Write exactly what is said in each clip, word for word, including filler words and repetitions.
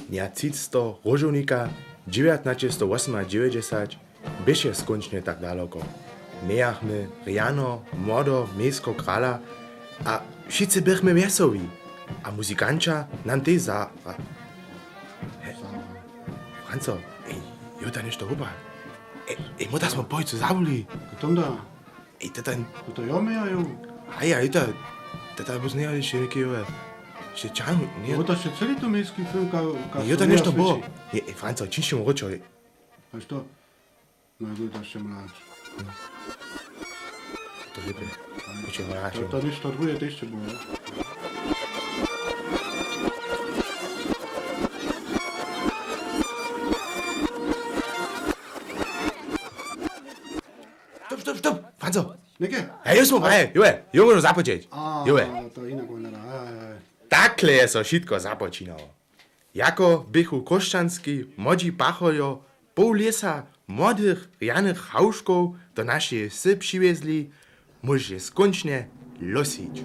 Dnja třiceteho róžownika dźewjatnaćestowosmadźewjećdźesat běše skónčnje tak daloko. Mějachmy rjano młodo mejsko krala a wšitcy běchmy wjesołi. A muzikanća nam tež za... Franco, ej, jo, da něšto hupa. Ej, ej, móhł da smo pojicu zawuli. Potom da. Ej, tata. No to jo, my, jo. Aj, aj, ta, tata, bus njeho hišće něki, jo. Hišće čang, nje. No to hišće celi to mejski film, ka, ka... Jo, to něšto było. Nje, ej, Franco, čińš mu ročo. A što? No, jo, to hišće mlad. To lěpje. Hišće mlad. To, to něšto druhe tež hišće było, jo? Stop, stop, stop! Franco! Něke? Hej, jo, smo, hej, jo, jo, móžu započeć. A, jo, to jinak wona da. Aj, aj, aj. Takle je so wšitko započinało. Jako běchu chróšćanski młodźi pachojo poł lěsa młodych rjanych hałžkow do našeje wsy přiwjezli, móžeše skónčnje losić.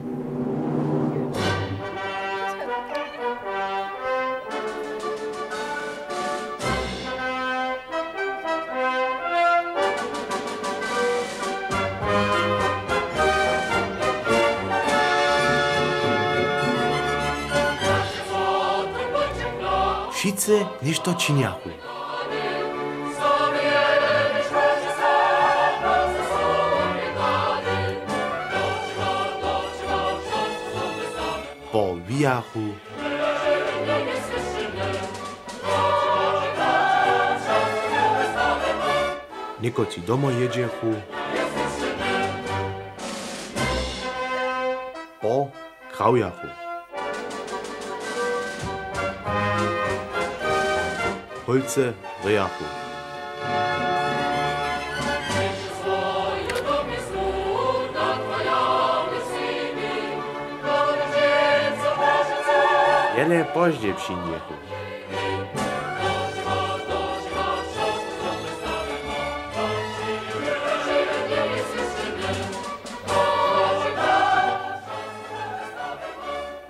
Wšitcy něšto činjachu. Powijachu. Někotři domoj jědźechu. Po krawjachu. Holcy rějachu. Wjele pozdźe přińdźechu.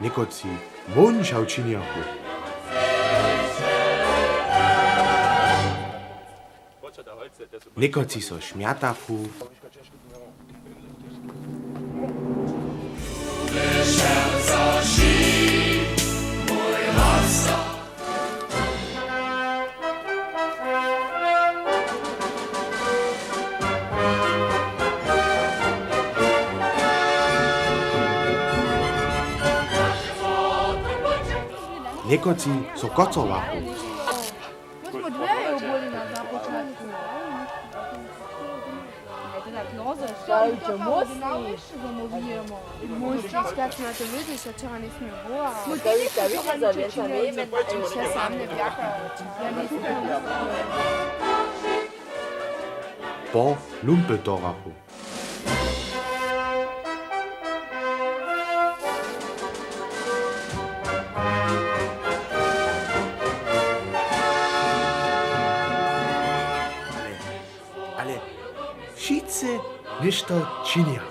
Někotři mónša wčinjachu. Někotři so šmjatachu. Někotři so kocowachu. Po lumpetorachu. Ale, ale wšitcy něšto činja.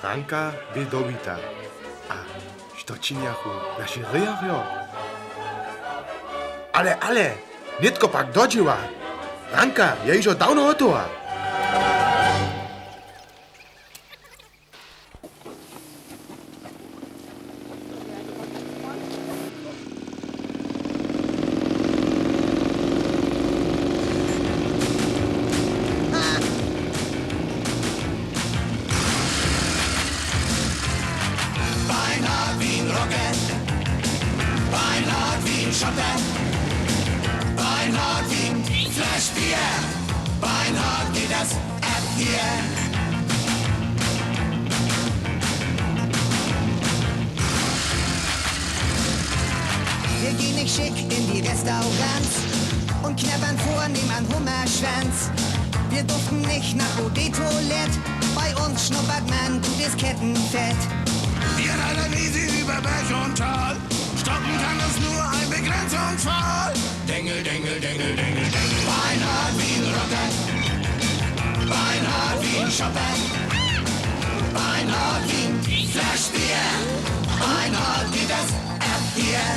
Ranka bě dowita. A što činjachu naši rějarjo? Ale, ale, nětko pak do dźěła. Ranka je hižo dawno hotowa. Beinhard wie ein Rocket, Beinhard wie ein Schotte, Beinhard wie ein Fläschbier, Beinhard geht das ab hier. Wir gehen nicht schick in die Restaurants und knabbern vornehm an Hummerschwanz. Wir durften nicht nach Eau de Toilette, bei uns schnuppert man gutes Kettenfett. Wir rallen easy über Berg und Tal, stoppen kann uns nur ein Begrenzungsfall. Dengel, dengel, dengel, dengel, dengel. Beinhard wie ein Rocker. Beinhard wie ein Schoppe, Beinhard wie ein Flasch Bier, Beinhard wie das Erdbier.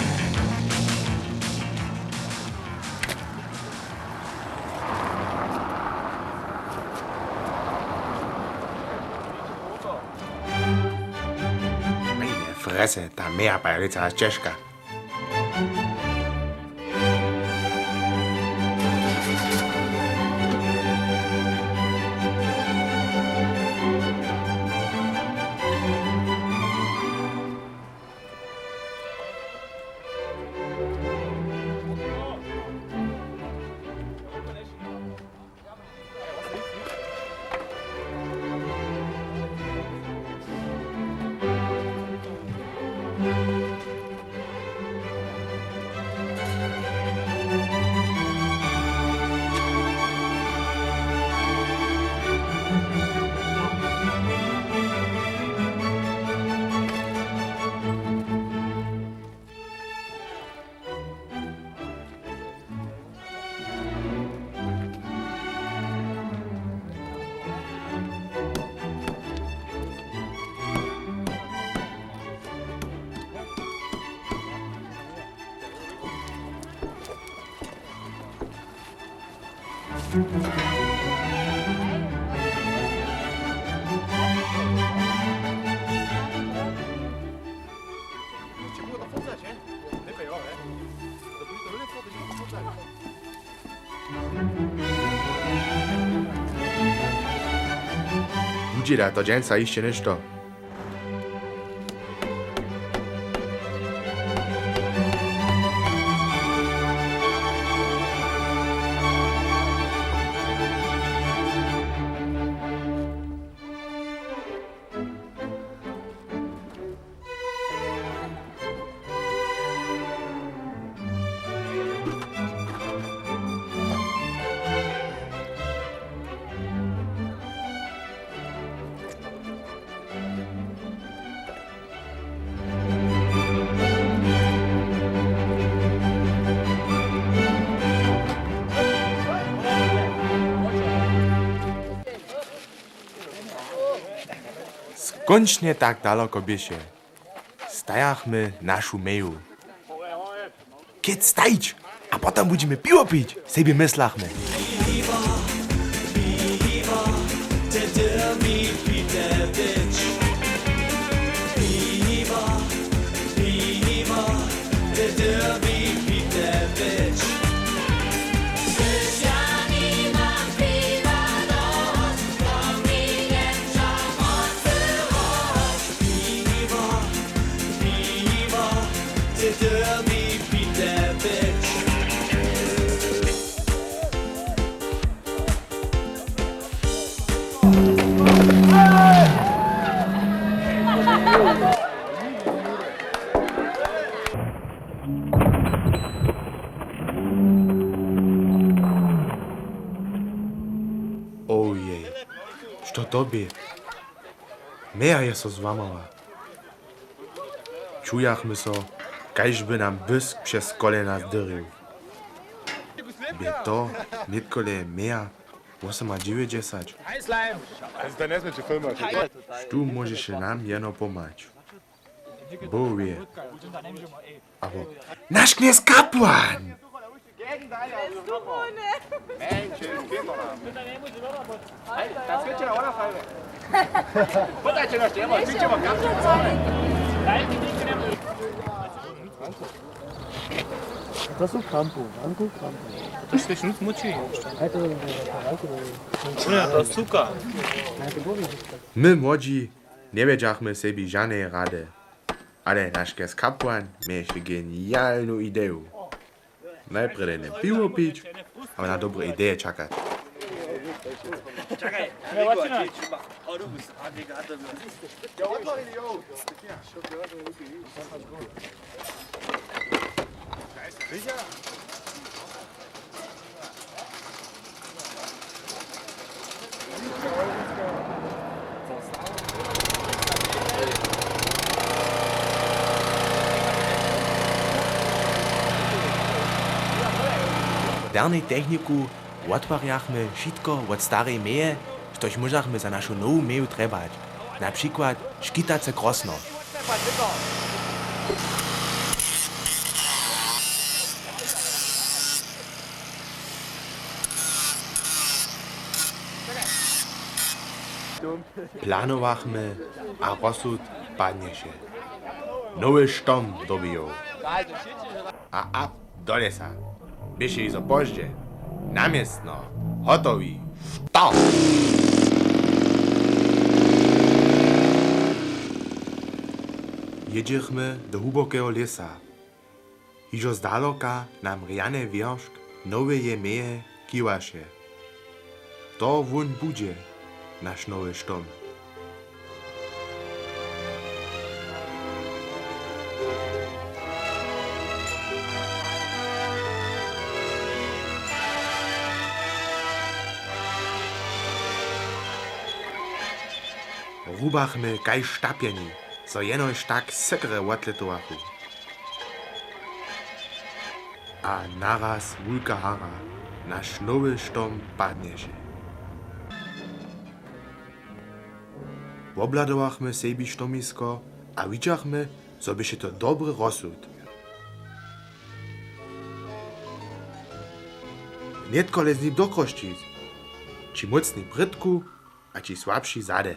Meine Fresse, ta Meja pa je lětsa ćežka. Budźe da to dźensa hišće něšto? Skónčnje tak daloko běše. Stajachmy našu meju. Chět stajić, a potom budźemy piwo pić, sebi myslachmy. Ojej, što to bě? Meja je so złamała. Čujachmy so, kaž by nam bysk přez kolena zdyrił. Bě to nětko le meja wosomadźewjećdźesać. Štó móžeše nam jeno pomhać? Bóh wě. Abo naš knjez kapłan! To su krampu, Franku, krampu. To je šuc moči. Aj to je Franku, to je. Ja, to je suka. My młodźi njewjedźachmy sebi žaneje rady. Ale naš knjez kapłan měješe genialnu ideju. Najprjedy piwo pić, a na dobre ideje čakać. W modernej techniku wotwarjachmy wšitko wot starej meje Tož móžachmy za našu nowu meju trjebać, na přikład škitace krosno. Planowachmy a rozsud padnješe. Nowy štom dobijoł. A ap do lěsa. Běše hižo pozdźe. Na městno. Hotowi. Start! Jědźechmy do hłubokeho lěsa. Hižo zdaloka nam rjany wjeršk noweje meje kiwaše. To wón budźe, naš nowy štom. Rubachmy kaž štapjeni, zo jenož tak sykre wotlětowachu. A naraz wulka hara, naš nowy štom padnješe. Wobhladowachmy sebi štomisko a widźachmy, zo běše to dobry rozsud. Nětko le z nim do Chrósćic. Ći mócni prědku a ći słabši zady.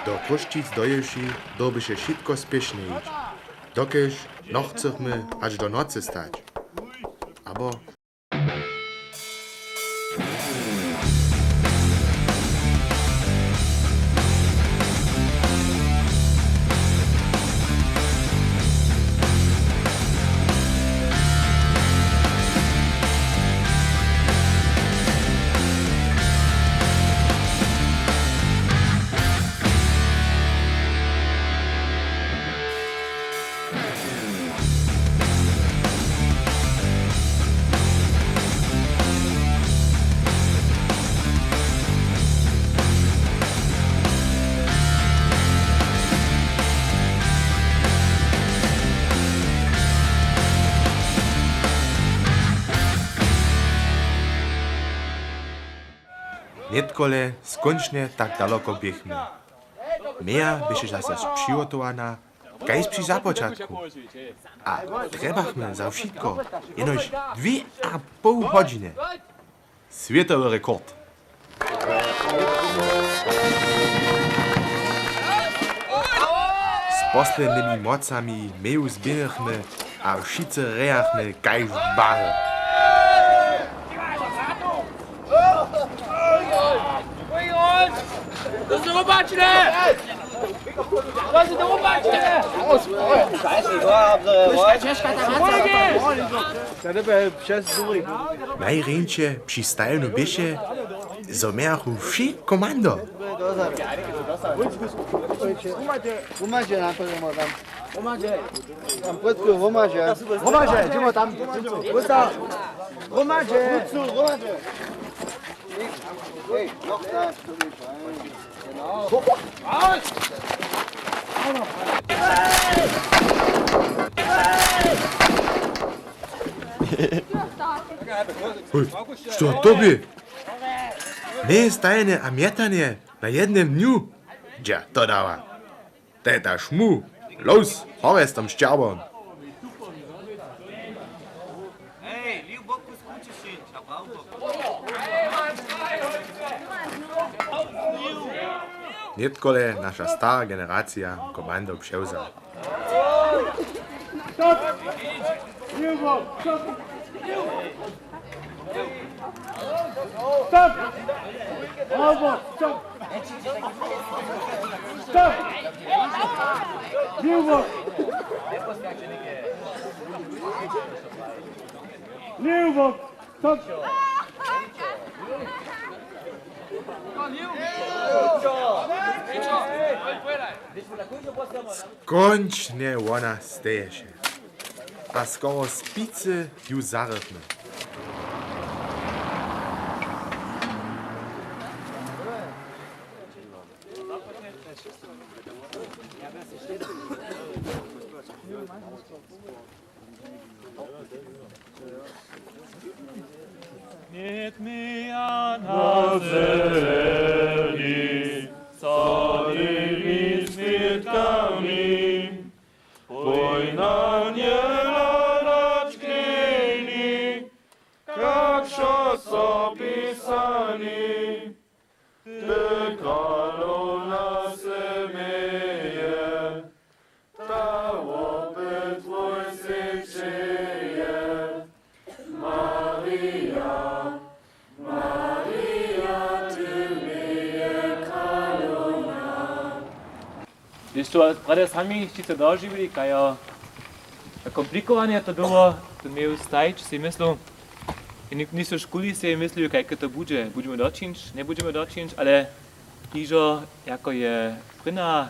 Do Chrósćic dojěwši, dyrbješe wšitko spěšnje hić, dokelž nochcychmy hač do nocy stać. Abo Nětkole skónčnje tak daloko běchmy. Meja běše zaso přihotowana, kaž při započatku. A trjebachmy za wšitko jenož dwě a poł hodźiny. Swětowy rekord. Z poslednimi mocami meju zběhnychmy a wšitcy hrejachmy kaž w barje. To su rubačne! To su rubačne! Najrjeńše při stajenu běše, zo mějachu wšě komando. Hromadźe, na to jdemo tam. Hromadźe. Tam płótku, hromadźe. Hromadźe, jdźemo tam. Hromadźe. Hej, no, tak, to je fajn. Hej, što to bě? Njestajene a mjetanje na jednym dnju? Dźa to dawa. Te daš mu, los, hore z tom šćerbom. Nětkole naša stara generacija komando přewza. Stop! Stop! Stop! Stop! Stop! Skónčnje wona steješe. A skoro spicy ju zarychmy. Mětmy ja na zemi, so tymi smětkami, pój na nje hladać knjeni, kak wšo so pisani. Ty kralowna se měje, ta wopyt twój sej přeje. Marija, Marija, ty měje kralowna. Hdyž to prjedy sami hišće dožiwili, kajo komplikowane to było, to měju stajić, sej myslu, ni-, nisu škuli, sej myslu, kajke to budźe, budźemy dočińć, njebudźemy dočińć, ale hižo jako je prěna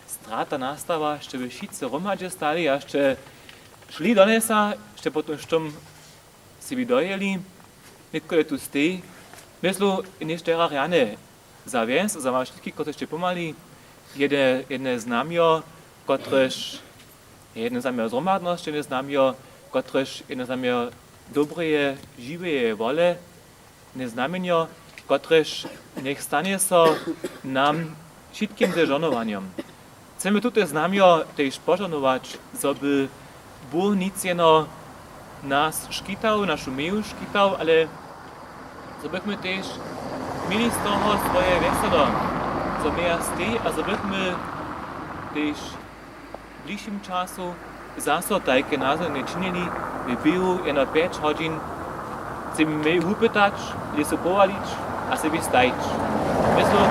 strata nastała, šće by wšitcy hromadźe stali a šće šli do lěsa, šće potom štom sebi dojěli, nětko je tu stej. Myslu, něšto rjane za wjes, za was wšitkich, kotřiž sće pomhali, jedne, jedne znamjo, kotrež, jedne znamjo zhromadnosće, jedne znamjo, kotrež, jedne znamjo dobreje, žiweje wole, jedne znamjenjo, kotrež njech stanje so nam wšitkim ze žohnowanjom. Chcemy tute znamjo tež požohnować, zo by Bóh nic jeno nas škitał, našu meju škitał, ale zo bychmy tež měli z toho swoje wjeselo, zo měja stej a zo bychmy tež w bližšim času zaso tajke nazhonjenje činili w běhu jeno pjeć hodźin. Chcemy mej wupytać, lěsu powalić a sebi stajić. Myslu,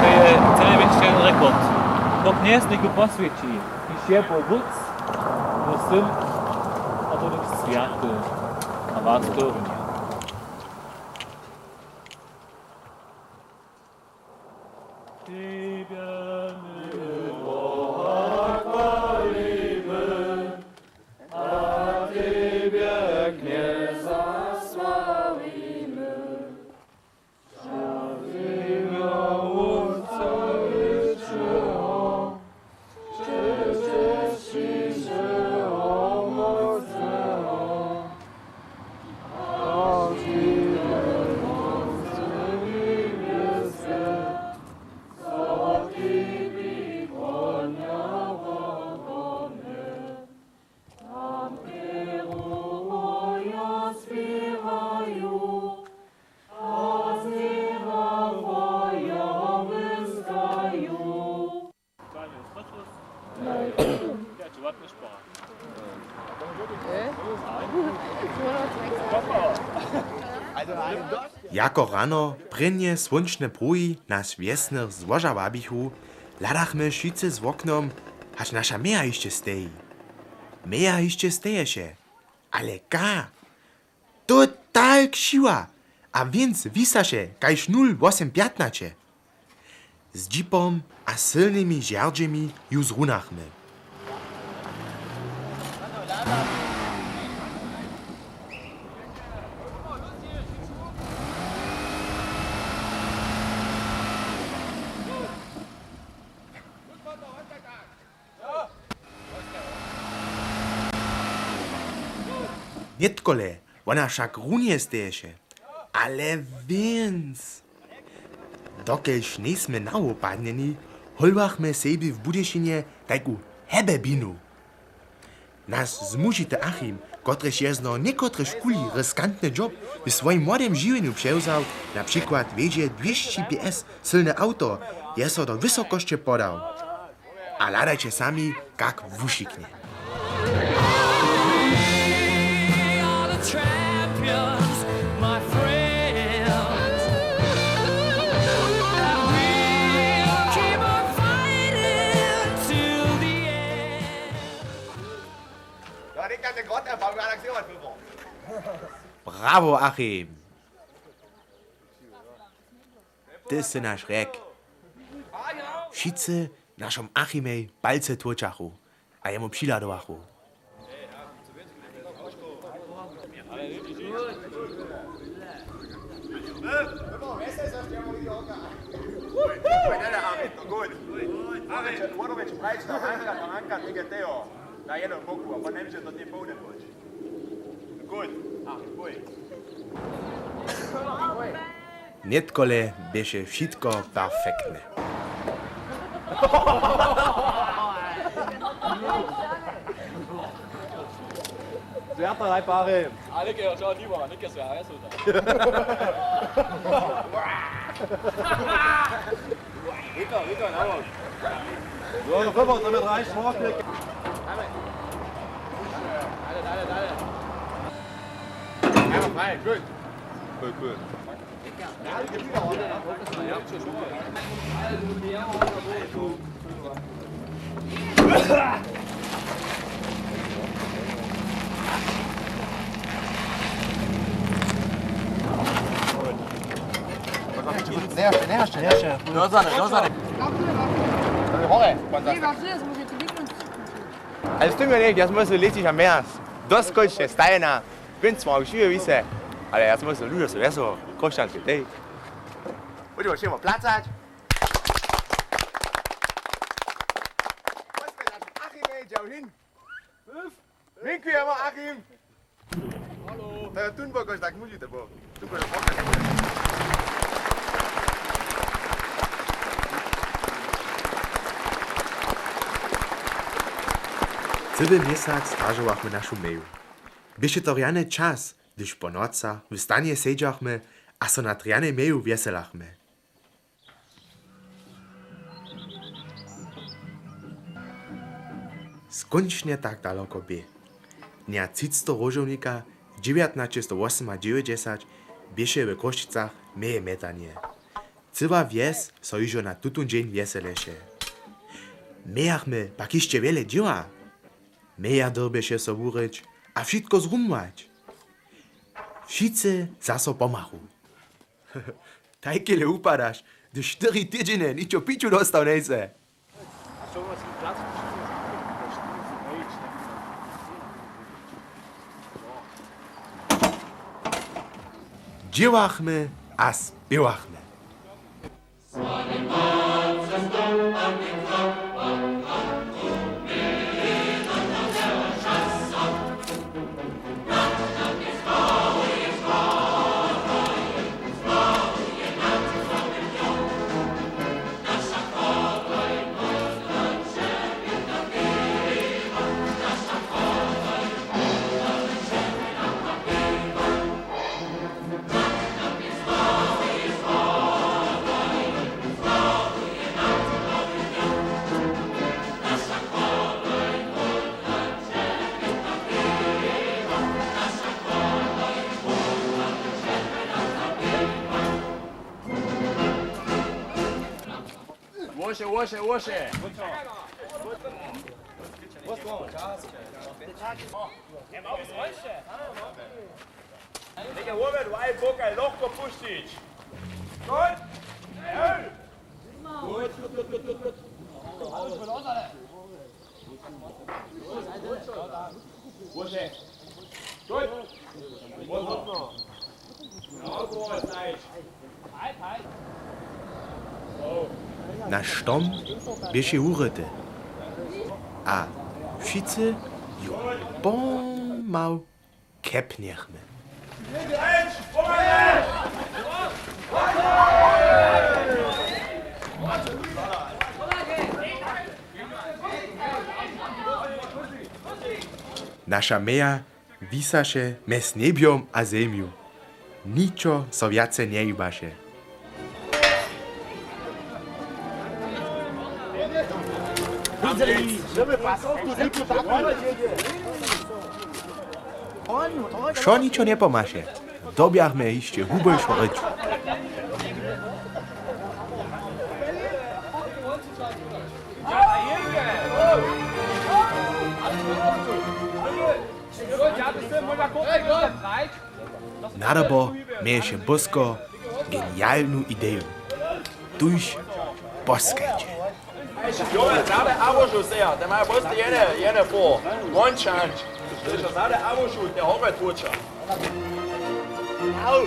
to je cele wětšen rekord. Bóh knjez njech poswjeći, hišće po wótc, wo syn a wo duch swjaty. A was to runje. Tebje my Boha chwalimy, a Tebje, Knjeza, sławimy. Wšak w mjenje Wótca wětšeho, Jako rano prěnje słónčne pruhi nas wjesnych złoža wabichu, hladachmy wšitcy z woknom, hač naša meja hišće steji. Meja hišće steješe, ale ka? Total křiwa, a wěnc wisaše kaž nul wosym pjatnaće. Z dźipom a sylnymi žerdźemi ju zrunachmy. Nětkole, wona wšak runje steješe. Ale wěnc. Dokelž njejsmy nawopadnjeni, hólowachmy sebi w Budyšinje tajku hebebinu. Naš zmužity Achim, kotryž je zno někotrež kuli riskantny job w swojim młodym žiwjenju přewzał, na přikład wjedźe dwěsći P S sylne awto, je so do wysokosće podał. A hladajće sami, kak wušiknje. Brawo, Achim! Ty sy naš rjek. Wšitcy našemu Achimej palce tłóčachu a jemu přihladowachu. Nětkole běše wšitko perfektne. Zwjerta, daj pary. A něke, jo, čeho diwa, něke se, a ja sam tam. Wito, Wito, na won. Jo, no, wybor, to mi draj, šmorklik. Dale, dale, dale. Ja, fajn, gut. Cool, cool. Dozady, dozady. Hore, pan zastać. Ale z tym ja nie, ja smy se lecić a mers. Doskónčne stajena. Więc ma już nie widzę. Ale ja smy se ludzie so wieso. Kosztanske tej. Budźemy się oplacać. Achim, ej, dźał hin. Dziękujemy, Achim. Halo. To je tun bokoś, tak móže to było. Cyły měsac stražowachmy našu meju. Běše to rjany čas, hdyž po nocach w stanje sedźachmy a so nad rjanej meju wjeselachmy. Skónčnje tak daloko bě. Dnja třicteho róžownika dźewjatnaćestowosomdźewjećdźesat běše w Chrósćicach meje mjetanje. Cyła wjes so hižo na tutón dźeń wjeseleše. Mějachmy pak hišće wjele dźěła. Meja dyrbješe so wuryć a wšitko zrumować. Wšitcy zaso pomhachu. Tajkele wupadaš, hdyž štyri tydźenje ničo piću dóstał njejsy. Dźěłachmy a spěwachmy. Łoše, łoše, łoše. Něke wobě dwaj bokaj lochko pušćić. Good. Good, good, good, good, good, good. Łoše. Good. Naš štom běše wuryty a wšitcy ju pomału kepnjechmy. Naša meja wisaše mjez njebjom a zemju. Ničo so wjace njehibaše. Wšo ničo njepomhaše. Dyrbjachmy hišće hubjejšo rěč. Nadobor měješe Bosko genialnu ideju. Tuž poskajće. Jo, zady Abušu seja, te maja prosto jene, jene po. One chance. Zady Abušu, te hore tłuča. Au.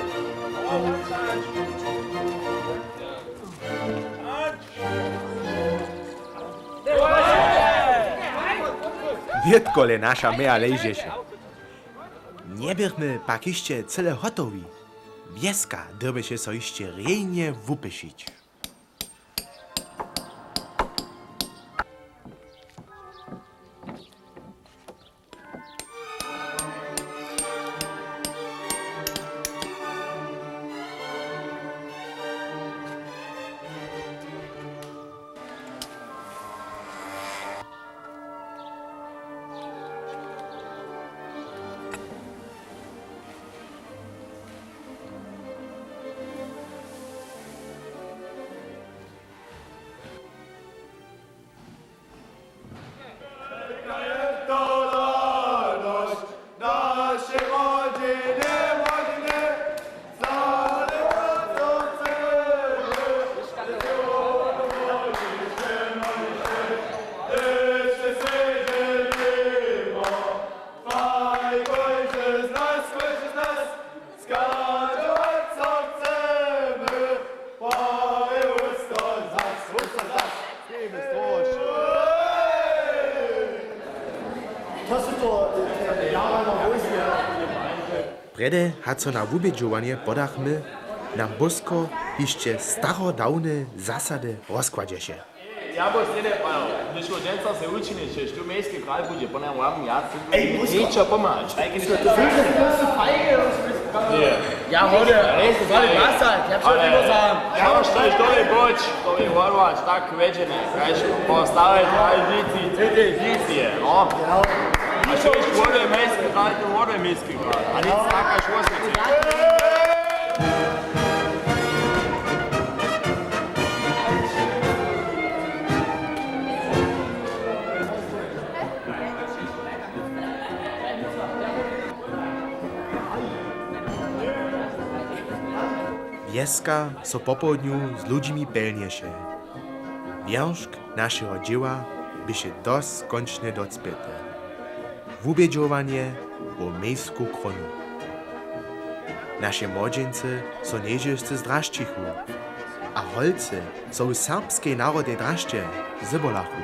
Nětko le naša meja ležeše. Njeběchmy pak hišće cyle hotowi. Wjeska dyrbješe so hišće rjenje wupyšić. Prjedy hač so na wubědźowanje podachmy, nam Bósko hišće starodawne zasady rozkładźeše. Ja bóh slědje prajił, hdyž wot dźensa sej wučiniš, štož tu mejski kral budźe, po nam wam ja ničo pomhać. Ja hody, ale to je basalt, ja přijdu za. Ja što je to je boč, to je wadłač, tak wjedźene, kaž postawić tradicije, tradicije, no. A što je wody mejski kral, to wody mejski kral, a nic taka šło. Wjeska so popołdnju z ludźimi pelnješe. Wjeršk našeho dźěła běše doskónčnje docpěty. Wubědźowanje wo mejsku krónu. Naše młodźeńcy so nježešcy zdrašćichu a holcy so w serbskej narodnej drašće zybolachu.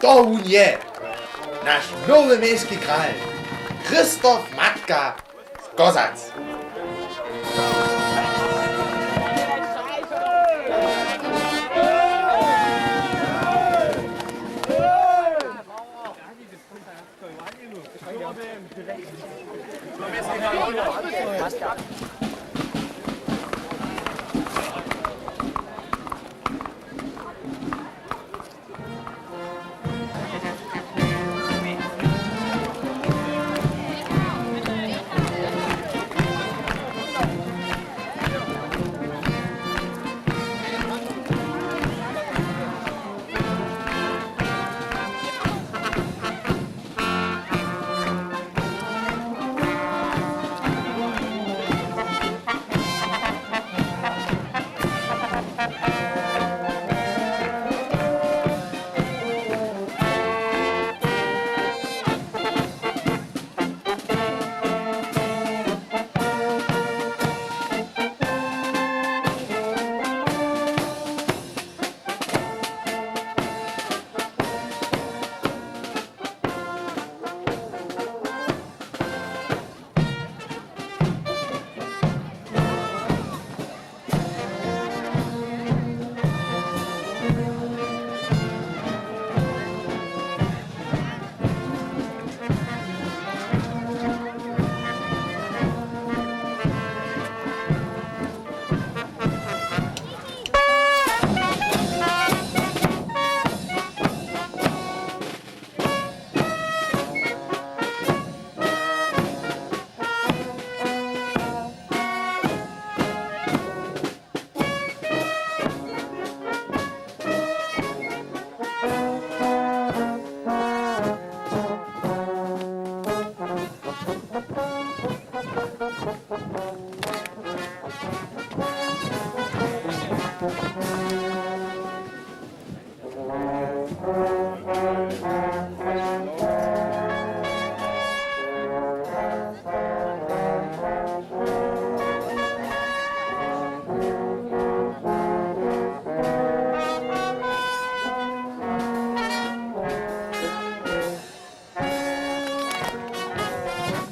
To wón je, naš nowy mejski kral, Christoph Matka z Kozac.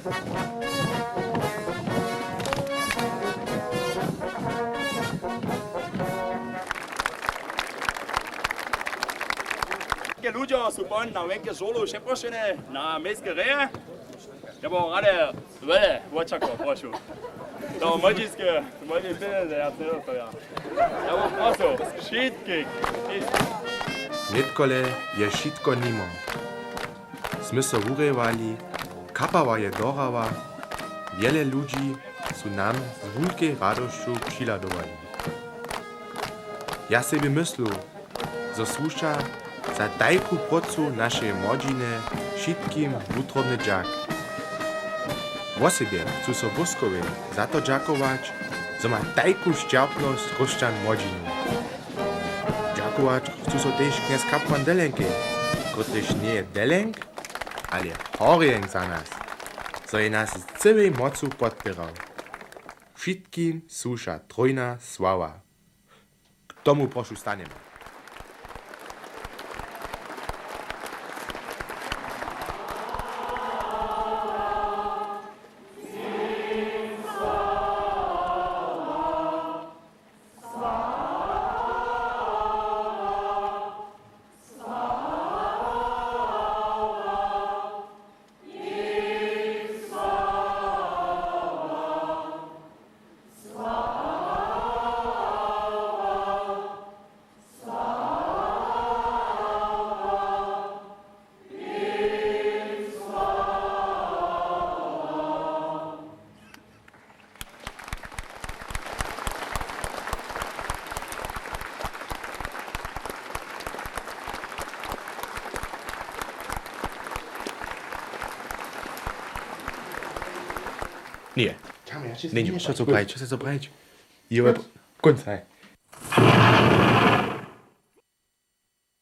Wšitke ludźo su pon na wjenke žurlu přeprošene na mejske reje. Ja bym rady wjele wočakował, prošu. To młodźinske, młodźinske, ja to ja. Ja bym prosu wšitkich. Nětkole je wšitko nimo. Smy so wurěwali, kapała je dohrała, wjele ludźi su nam z wulkej radosću přihladowali. Ja sebje myslu, zo słuša za tajku prócu našeje młodźiny wšitkim wutrobny dźak. Wosebje chcu so Bóskowje za to dźakować, zo ma tajku sćerpnosć Chróšćan młodźinu. Dźakować chcu so tež knjez kapłan Delenkej, kotryž njeje Delenk, ale Horjenk za nas, zo je nas z cyłej mocu podpěrał. Wšitkim słuša trójna sława. K tomu prošu stanjemy. Ně. Ně, ně, što so prajić, što so prajić? Jo, kónc, haj.